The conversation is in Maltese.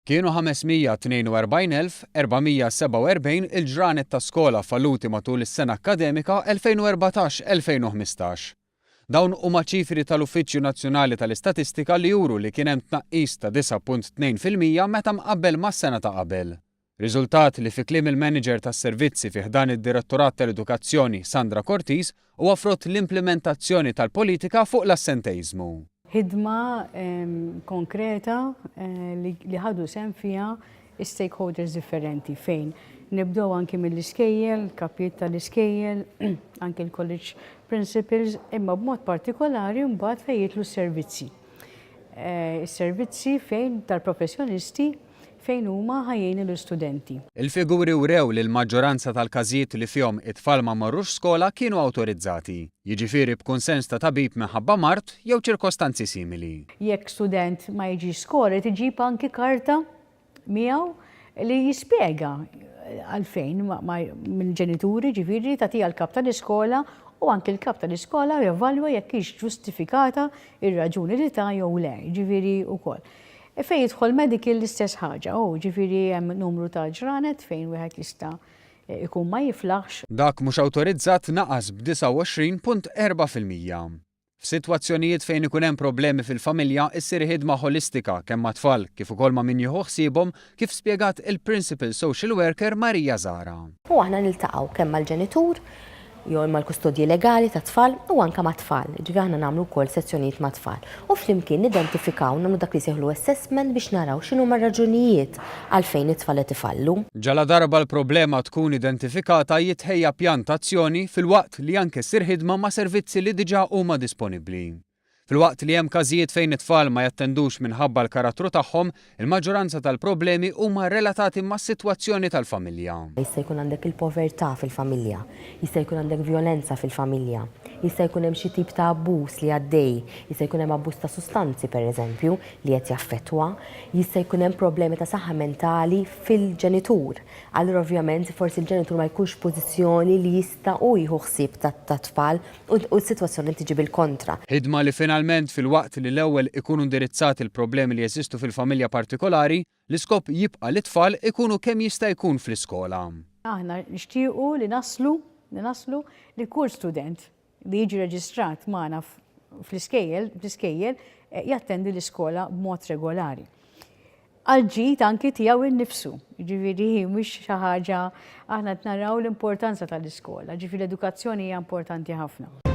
Kienu 542,447 il-ġranet ta' skola falluti matul is-sena akkademika 2014-2015. Dawn huma ċifri tal-Uffiċċju Nazzjonali tal-Istatistika li juru li kien hemm tnaqqis ta' 9.2% meta mqabbel mas-sena ta' qabel. Riżultat li fi kliem il-Manager tas-Servizzi fi ħdan id-Direttorat tal-Edukazzjoni, Sandra Cortis, huwa frott l-implimentazzjoni tal-politika fuq l-assenteiżmu. Ħidma konkreta li ħadu sehem fiha stakeholders differenti fejn nibdew anki mill-iskejjel, kapijiet tal-iskejjel, anki l-college principals, imma b'mod partikolari mbagħad fejn jidħlu s-servizzi. Is-servizzi fejn tal-professjonisti fejn huma ħa jgħinu l-istudenti. Il-figuri wrew li l-maġġoranza tal-każijiet li fihom it-tfal ma marrux skola kienu awtorizzati, jiġifieri b'kunsens ta' tabib minħabba mard jew ċirkostanzi simili. Jekk student ma jiġix skola jrid iġib anki karta miegħu li jispjega għalfejn mill-ġenituri, ġifieri tagħtiha l-kap tal-iskola u anki l-kap tal-iskola jevalwa jekk hix ġustifikata r-raġuni li ta jew le, ġifieri wkoll. Fejn jidħol medical l-istess ħaġa, u ġifieri hemm numru ta' ġranet fejn wieħed jista' jkun ma jiflaħx. Dak mhux awtorizzat naqas b'29.4%. F'sitwazzjonijiet fejn ikun hemm problemi fil-familja issir ħidma ħolistika kemm mat-tfal kif ukoll ma' min jieħu ħsiebhom kif spjegat il-Principal Social Worker Maria Zahra. U aħna niltaqgħu kemm mal-ġenitur jew mal-kustodji legali tat-tfal u anke mat-tfal. Jiġifieri aħna nagħmlu wkoll sezzjonijiet mat-tfal. U flimkien nidentifikaw, nagħmlu dak li jsejħulu assessment biex naraw x'inhuma r-raġunijiet għalfejn it-tfal qed ifallu. Ġaladarba l-problema tkun identifikata jitħejja pjan ta' azzjoni filwaqt li anke ssir ħidma ma' servizzi li diġà huma disponibbli. Filwaqt li hemm każijiet fejn it-tfal ma jattendux minħabba l-karattru tagħhom, il-maġġoranza tal-problemi huma relatati mas-sitwazzjoni tal-familja. Jista' jkun għandek il-povertà fil-familja, jista' jkun għandek vjolenza fil-familja, jista' jkun hemm xi tip ta' abbuż li għaddej, jista' jkun hemm abbuż ta' sustanzi pereżempju li qed jaffettwa, jista' jkun hemm problemi ta' saħħa mentali fil-ġenitur. Allura ovvjament forsi l-ġenitur ma jkunx f'pożizzjoni li jista' hu jieħu ħsieb tat-tfal u s-sitwazzjoni tiġi bil-kontra. Ħidma li finalment filwaqt li l-ewwel ikunu indirizzati l-problemi li jeżistu fil-familja partikolari, l-iskop jibqa' li t-tfal ikunu kemm jista' jkun fl-iskola. Aħna nixtiequ li naslu li naslu li kull student li jiġi reġistrat magħna fl-iskejjel fl-iskejjel jattendi l-iskola b'mod regolari. Għall-ġid anki tiegħu innifsu. Jiġifieri hi mhix xi ħaġa aħna qed naraw l-importanza tal-iskola, ġifieri l-edukazzjoni hija importanti ħafna.